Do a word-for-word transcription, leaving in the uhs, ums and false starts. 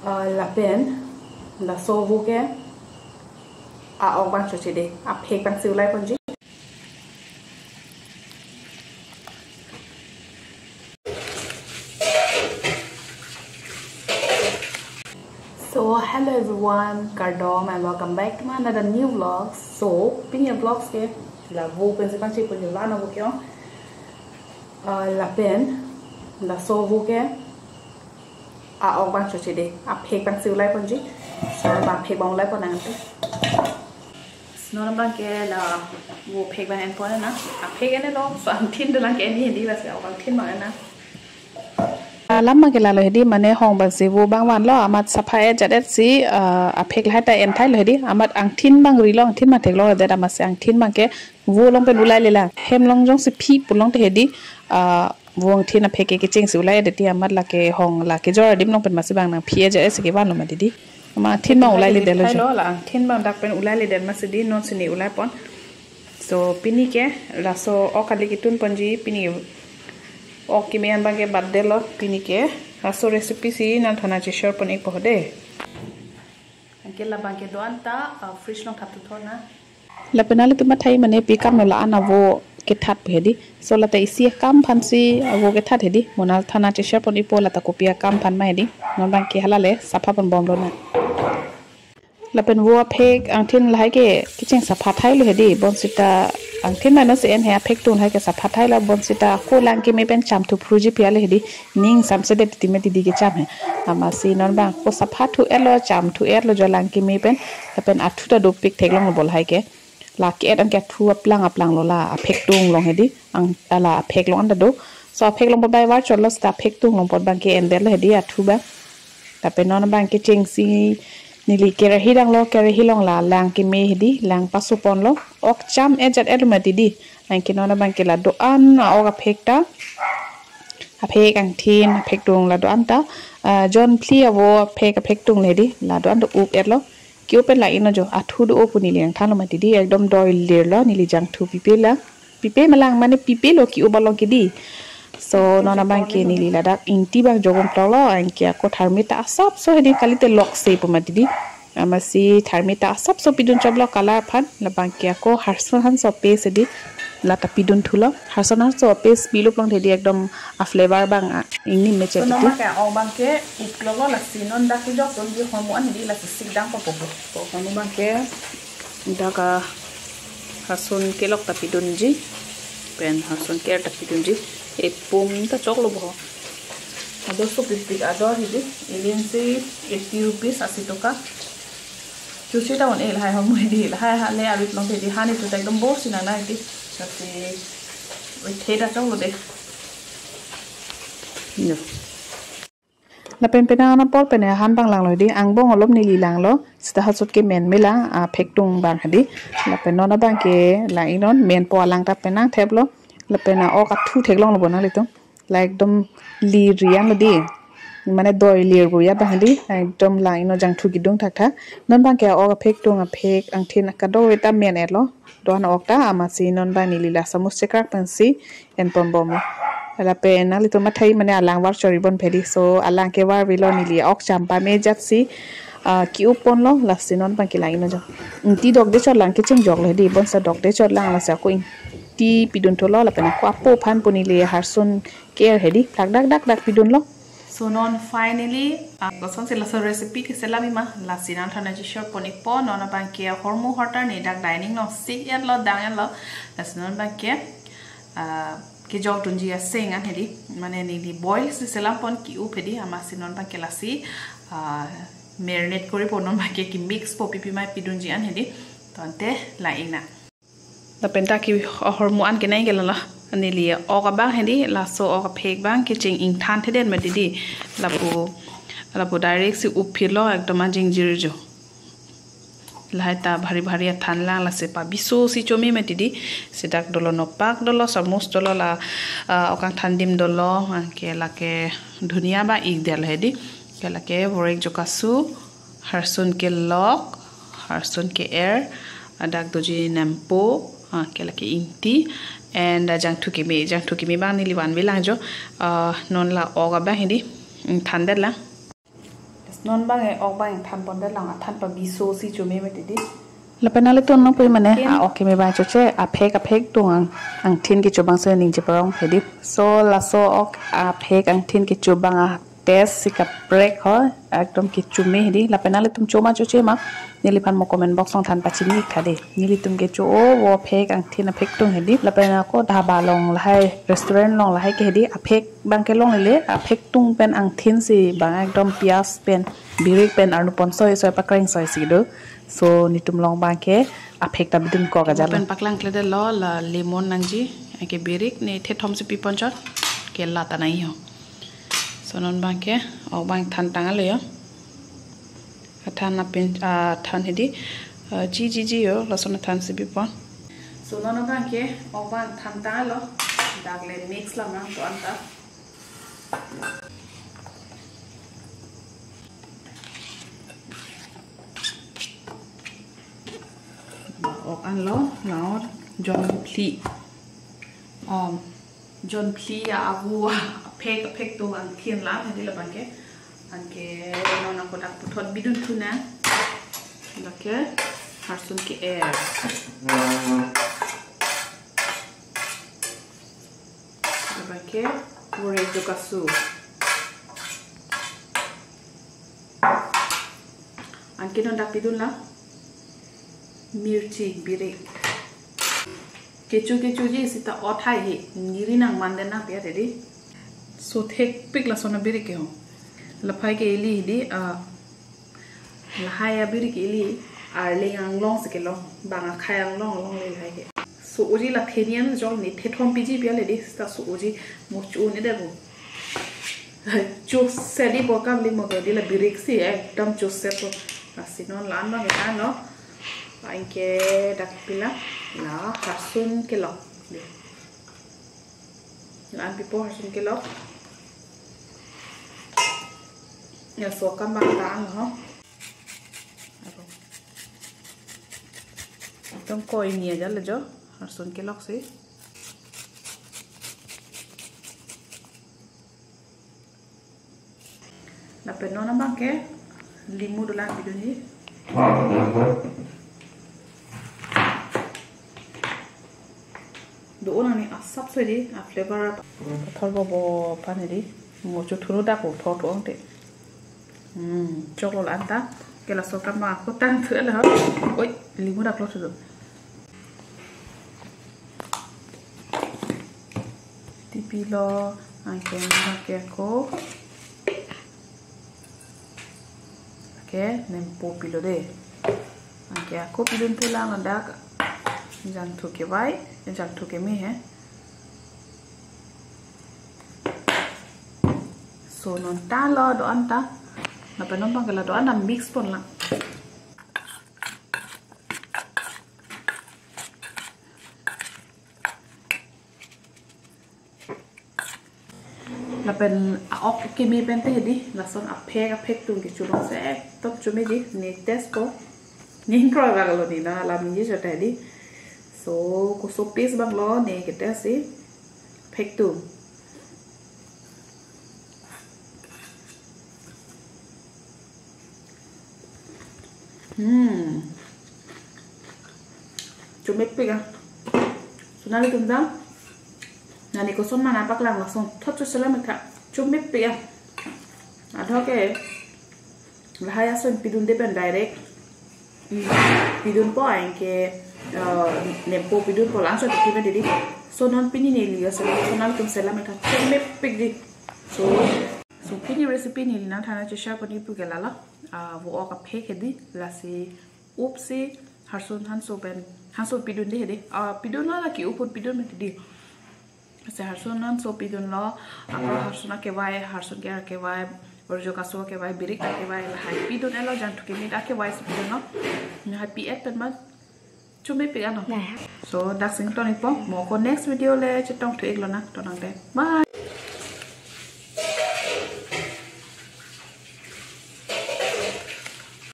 Ah, lapen laso vo ke a-ok abang choche dei, aphek abangsi ulai ponji. So hello everyone, kardom and welcome back to my another new vlog. So pini a-vlogs ke la vo pensi pangchepon jo, la-an avo ke ong. Ah, lapen laso vo ke a-ok abang choche dei, aphek abangsi ulai ponji. So aphek abang ulai pon nangte. Non abang ke la vo phek abang enpon nang. Aphek enlo, so angthin dolang ke en hedi, lasi ok angthin abang en nang. Ah, lam abang ke lalo hedi, mane hong abangsi vo abang vanlo, amat sapha-et jat-et si, ah, aphek lahai ta enthailo hedi, amat angthin abang rilo, angthin abang theklo det, amatsi angthin abang ke vo along pen ulai lelang. Hem along jongsi phi pu along te hedi, ah, vo angthin aphek ke kechengsi ulai det ti, amat lake hong, lake jor adim along pen amatsi bang nangphi-et jat-et si kevanlo mati dei. Amat angthin abang ulai ledetlo jo. Thailo, la angthin abang dak pen ulai ledet amatsi dei, non si ne ulai pon. So pini ke laso ok kali ketun ponji, pini ok keme an abang ke batdetlo, pini ke laso recipe si nangthan nangcheshare pon-ikpo dei. Anke la abang ke do-an ta, ah, fridge along thap thuthot nang. Lapen nanglitum mathai mane pi akam lo, la-an avo kethat pu hedi. So lata isi akam aphansi avo kethat hedi. Mo nangthan nangcheshare pon-ikpo lata kopi akam aphan ma hedi. Non abang ke hala le sapha ponbomlo nang. Lapen vo aphek angthin lahai ke kecheng sapha thailo hedi, bonsita angthin mane si en he, aphek tung lahai ke sapha thailo, bonsita ako lang keme pen cham thuphruji pi ale hedi, ning samsedet titi mati dei kecham he. Amatsi non abang ako sapha thu-etlo, cham thu-etlo jo lang keme pen, lapen athu ta dopik theklonglo bo lahai ke. La ke-et anke athu aplang aplang lo, la aphek tung along hedi, ang, ala aphek along an ta do. So aphek along pabai var chotlo seta aphek tung along apot abang ke endetlo hedi athu abang. Lapen non abang kechengsi neli kerahi danglo, kerahi along la lang keme hedi, lang paso ponlo. Ok cham-et jat-etlo mati dei. Anke non abang ke la do-an a-ok aphek ta, aphek angthin, aphek tung la do-an ta, ah, jon phli avo aphek, aphek tung le hedi, la do-an ta up-etlo. Ke-up pen la ino jo, athu do-o pu neli nangthanlo mati dei, ekdom doilir lo, neli jangthu pipe la. Pipe ma lang, mane pipelo ke-up along ke dei. So non abang ke neli ladak ingti abang jogum ploklo, anke ako tharmit ta asapso hedi, kalite lokse pu mati dei. Amatsi tharmit ta asapso pidun choplo color aphan, labang ke ako Harsun Hanso paste hedi, lata pidun thulo. Harsun Hanso paste pilo pu along hedi ekdom a-flavor abang a, ingni mechet. So non abang ke ok abang ke up kloklo, lasi non dak kejok dunji ahormu an hedi, lasi sik dang papo. So ahormu abang ke dak a Harsun kelok ta pidunji, pen Harsun ke-er ta pidunji. Epum ta choklo bo. Ador sopikpik ador hedi, ilinsi eighty rupees, asi toka. Chusi ta un-e lahai ahormu hedi, lahai hale arit along hedi, hani tu ta ekdom bor si nang nang hedi. Lasi, oi, the ta choklo dei. No. Lapen penang apor pen han abang langlo hedi, angbong alom neli langlo, seta hachot ke men me lang, aphek tung abang hedi. Lapen non abang ke la inon menpo alang ta penang theplo, lapen a-ok athu theklonglo bo nanglitum. La ekdom lir ri anlo dei, mane doilir pu ya abang hedi, ekdom la ino jangthu kedung thakthak. Non abang ke a-ok aphek tung, aphek angthin kadokave ta men-etlo. Do-an ok ta, amatsi non abang neli la samus chekrak pensi enponbomlo. Lapen nanglitum mathai mane alang var chori bon phedi, so alang ke varvelo, neli ok cham pame jat si, ah, ke-up ponlo, lasi non abang ke la ino jo. Ingti dokde chot lang kecheng joklo hedi, bonsa dokde chot lang, lasi ako ingti pidun thulo, lapen ako apo aphan pu neli Harsun ke-er hedi, plak dak dak dak pidunlo. So non finally, ah, kosonsi laso recipe keselam-ik ma, lasi nangthan nangcheshare pon-ikpo. Non abang ke ahormu ahortar ne dak dining along sik-etlo, dang-etlo. Lasi non abang ke, ah, kejok dunji aseng an hedi, mane neli boil si selam pon, ke-up hedi, amatsi non abang ke lasi, ah, marinate kori po, non abang ke kemix po, pipi ma pidunji an hedi. To ante la-ik nang. Lapen ta ke ahormu an kenai ke lala. Neli ok abang hedi, laso ok aphek abang kecheng ingthan thedet mati dei. Lapu, lapu direct si up philo, ekdom ajingjir jo. Lahai ta bhari bhari athan lang, lasi pabiso si chome mati dei. Seta dak dolo, nopak dolo, samus dolo, la, ah, ok angthan adim dolo, anke lake dhuniya abang ikdetlo hedi. Ke lake vorek jokasu, Harsun kelok, Harsun ke-er, ladak doji nempo, ah, ke lake ingti, and, ah, jangthu keme, jangthu keme abang neli vanve lang jo, ah, non la ok abang hedi, mm, thandet lang. Non bang e ok bang than pon det lang, athan pabi so si chome mati di. Lapen nanglitum nangpui mane, a ok keme bang choche, aphek aphek tung ang, angthin kecho bang so ningje parong hedi. So laso ok aphek angthin kecho bang a taste si kaprek ho, ekdom kechome hedi. Lapen nanglitum choma choche ma, neliphan mo comment box along than pachini tha de. Nelitum kecho o, vo phek angthin aphek tung hedi. Lapen ako dhaba along lahai, restaurant along lahai ke hedi, aphek bang kelongle, aphek tung pen angthin si bang ekdom pias pen, birik pen arnu pon soi soi pakreng soi si do. So netum along bang ke aphek ta bidun ko kajalo. Pen paklang kledetlo, la lemon nangji, anke birik ne thethom si pi pon chot, ke la ta nangji ho. So non bang ke ok bang than tanglo yo. Athan apin, athan hedi, ah, ji ji ji yo, lason athan si pi pon. So non bang ke ok bang than tanglo, dak le mix lang nang to anta. Ok anlo, now jon phli. Um, jon phli ya agu aphek aphek tung angthin lam hedi labang ke. Anke non ako dak puthot bidun thu nang. Lake harsun ke-er. Labang ke ore jo kasu. Anke non dak pidun la mirchi birik. Kecho kecho ji sita othai he, niri nang manden nang pia hedi. So thekpik lason abirik ke ho. Laphai ke ili hedi, ah, lahai abirik ke ili, arleng anglong si kelong, bang akhai anglong along le lahai ke. So oji la thenian jol ni thethom piji pia le di, sita so oji mo chu ni de bo. Chu se di bo kam li mo ke di la birik si ekdom chu se po. Lasi non lan bang ke tanglo. Anke dak pila la harsun kelok. Lan pi po harsun kelok. Ya so kam bang tanglo. Ekdom koi ni aja le jo, harsun kelok si. Lapen non abang ke limu dolang bidunji. Do-o nang ni asap so di, a flavor. Pathor bobo pan di. Mo chu thuru dak ko thor thor te. Hmm, choklo la anta. Ke laso kam ma ko tang thu la. Oi, limu dak lo thu. Tipilo, anke anke ako. Anke nempo pilo de. Anke ako pidun thu lang ladak. Jangthu kevai, jangthu keme he. So non tanglo do-an ta. Lapen non bang ke la do-an ta mix pon lang. Lapen a-ok keme pen te di, lason aphek aphek tung kecho bang se ekdom chome di, ne taste po. Ne ingkroi bang lo ne, na alam ne chot di. So, koso taste bang lo ne ke taste si. Phek tung. Hmm. Chomepik ah. So nanglitum ta. Nani koson mana paklang lason thot cho selam tha. Chomepik ah. Adho ke. Lahai ason pidunde pen direct. Hmm. Pidunpo anke, eh, nempo pidunpo langsung pidun dedi. So non pini neli ason, so nanglitum selam tha. Chomepik di. So, so pini recipe neli nangthan cheshare pon-i pu ke lalo. Ah, vo-ok aphek hedi, lasi up si harsun hanso pen, hanso pidunde hedi. Ah, pidunlo lake up pidun mati di. Lasi harsun hanso pidunlo, ako harsun akevai, harsun ke akevai, orjo kaso akevai, birik akevai, lahai pidun-etlo, jangthu keme akevai si pidunlo. Lahai pi-et pen ma chomepik ano. Nah. So, dak sing ton-ikpo, mo ko next video le chetong thu-iklo na, to nang te. Bye.